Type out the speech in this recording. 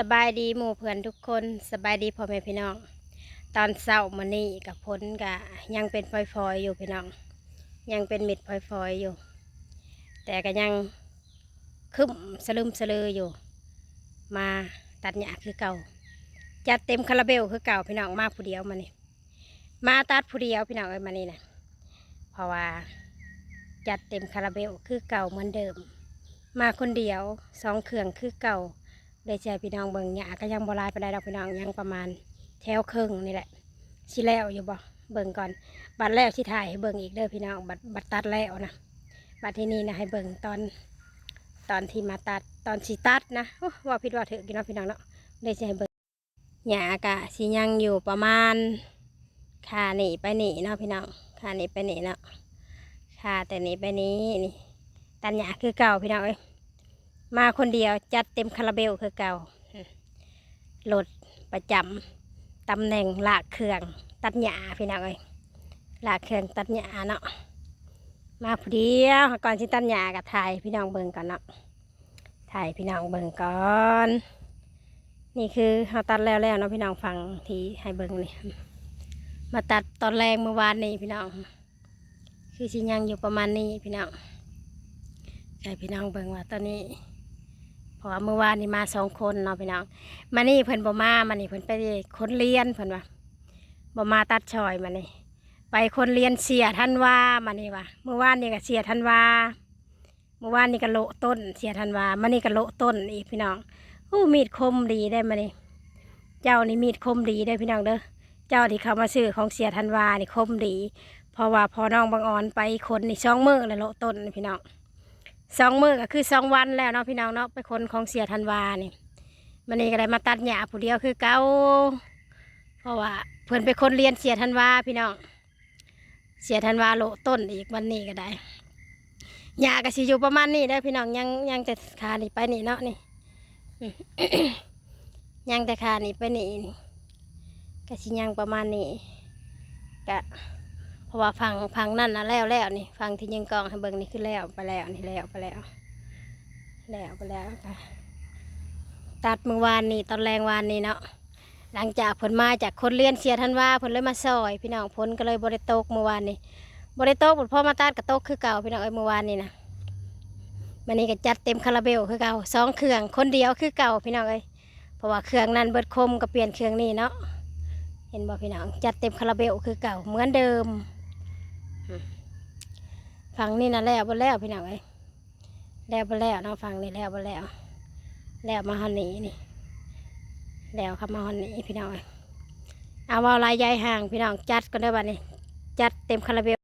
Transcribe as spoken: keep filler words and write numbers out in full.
สบายดีหมู่เพื่อนทุกคน สบายดีพ่อแม่พี่น้อง ตอนเช้ามื้อนี้ก็ฝนก็ยังเป็นฝอยๆอยู่พี่น้อง ยังเป็นเม็ดฝอยๆอยู่ แต่ก็ยังครึ้มสะลึมสะลืออยู่ มาตัดหญ้าคือเก่า จัดเต็มคาราเบลคือเก่าพี่น้อง มาผู้เดียวมื้อนี้ มาตัดผู้เดียวพี่น้องเอ้ยมื้อนี้นะ เพราะว่าจัดเต็มคาราเบลคือเก่าเหมือนเดิม มาคนเดียวสองเครื่องคือเก่า เลยสิให้พี่น้องเบิ่ง หญ้าก็ยังบ่หลายปานใดดอกพี่น้อง ยังประมาณแถวครึ่งนี่แหละ สิแล้วอยู่บ่ เบิ่งก่อน บัดแล้วสิถ่ายให้เบิ่งอีกเด้อพี่น้อง บัด บัดตัดแล้วนะ บัดที่นี่นะให้เบิ่งตอน ตอนที่มาตัด ตอนสิตัดนะ โอ้ เว้าผิดเว้าถูกอยู่เนาะพี่น้องเนาะ เลยสิให้เบิ่ง หญ้ากะสิยังอยู่ประมาณ ค่านี่ไปนี่เนาะพี่น้อง ค่านี่ไปนี่เนาะ ค่าแต่นี่ไปนี่นี่ ตัดหญ้าคือเก่าพี่น้องเอ้ย มาคนเดียวจัดเต็มคาราเบลคือเก่า รถประจำตำแหน่งลากเครื่องตัดหญ้าพี่น้องเอ้ย ลากเครื่องตัดหญ้าเนาะ มาผู้เดียว ก่อนสิตัดหญ้าก็ถ่ายพี่น้องเบิ่งก่อนเนาะ ถ่ายพี่น้องเบิ่งก่อน นี่คือเฮาตัดแล้วแล้วเนาะพี่น้อง ฝั่งที่ให้เบิ่งนี่ มาตัดตอนแลงเมื่อวานนี้พี่น้อง คือสิยังอยู่ประมาณนี้พี่น้อง ให้พี่น้องเบิ่งว่าตอนนี้ เพราะว่าเมื่อวานนี้มาสองคนเนาะพี่น้อง มื้อนี้เพิ่นบ่มา มื้อนี้เพิ่นไปขนเลียน เพิ่นว่าบ่มาตัดช่อยมื้อนี้ ไปขนเลียนเสียธันวามื้อนี้ว่า เมื่อวานนี้ก็เสียธันวา เมื่อวานนี้ก็โละต้นเสียธันวา มื้อนี้ก็โละต้นอีกพี่น้อง อู้ มีดคมดีได้มื้อนี้ เจ้านี่มีดคมดีได้พี่น้องเด้อ เจ้าที่เข้ามาซื้อของเสียธันวานี่คมดี เพราะว่าพอน้องบังออนไปขนนี่สองมื้อแล้วโละต้นนี่พี่น้อง สองมื้อก็คือสองวันแล้วเนาะพี่น้องเนาะ ไปขนของเสียธันวานี่ มื้อนี้ก็ได้มาตัดหญ้าผู้เดียวคือเก่า เพราะว่าเพิ่นไปขนเลียนเสียธันวาพี่น้อง เสียธันวาโละต้นอีก วันนี้ก็ได้ หญ้าก็สิอยู่ประมาณนี้เด้อพี่น้อง ยัง ยังแต่ค่านี่ไปนี่เนาะนี่ อืม ยังแต่ค่านี่ไปนี่นี่ ก็สิยังประมาณนี้ ก็ เพราะว่าฝั่ง ฝั่งนั่นนะแล้วแล้วนี่ ฝั่งที่ยิงกล้องให้เบิ่งนี่คือแล้วไปแล้วนี่ แล้วไปแล้ว แล้วไปแล้วก็ ตัดมื้อวานนี่ ตอนแลงวานนี่เนาะ หลังจากเพิ่นมาจากขนเลียนเสียธันวา เพิ่นเลยมาซอยพี่น้อง ฝนก็เลยบ่ได้ตกมื้อวานนี่ บ่ได้ตก พอมาตัดก็ตกคือเก่าพี่น้องเอ้ย มื้อวานนี่นะ มื้อนี้ก็จัดเต็มคาราเบลคือเก่า สองเครื่อง คนเดียวคือเก่าพี่น้องเอ้ย เพราะว่าเครื่องนั้นเบิดคมก็เปลี่ยนเครื่องนี้เนาะ เห็นบ่พี่น้อง จัดเต็มคาราเบลคือเก่าเหมือนเดิม ฝั่งนี้นะแล้วบ่แล้วพี่น้องเอ้ย แล้วบ่แล้วเนาะ ฝั่งนี้แล้วบ่แล้ว แล้วมาฮอดนี้นี่ แล้วเข้ามาฮอดนี้พี่น้องเอ้ย เอาเว้าหลายยายห่างพี่น้อง จัดก่อนเด้อบัดนี้ จัดเต็มคาราเบล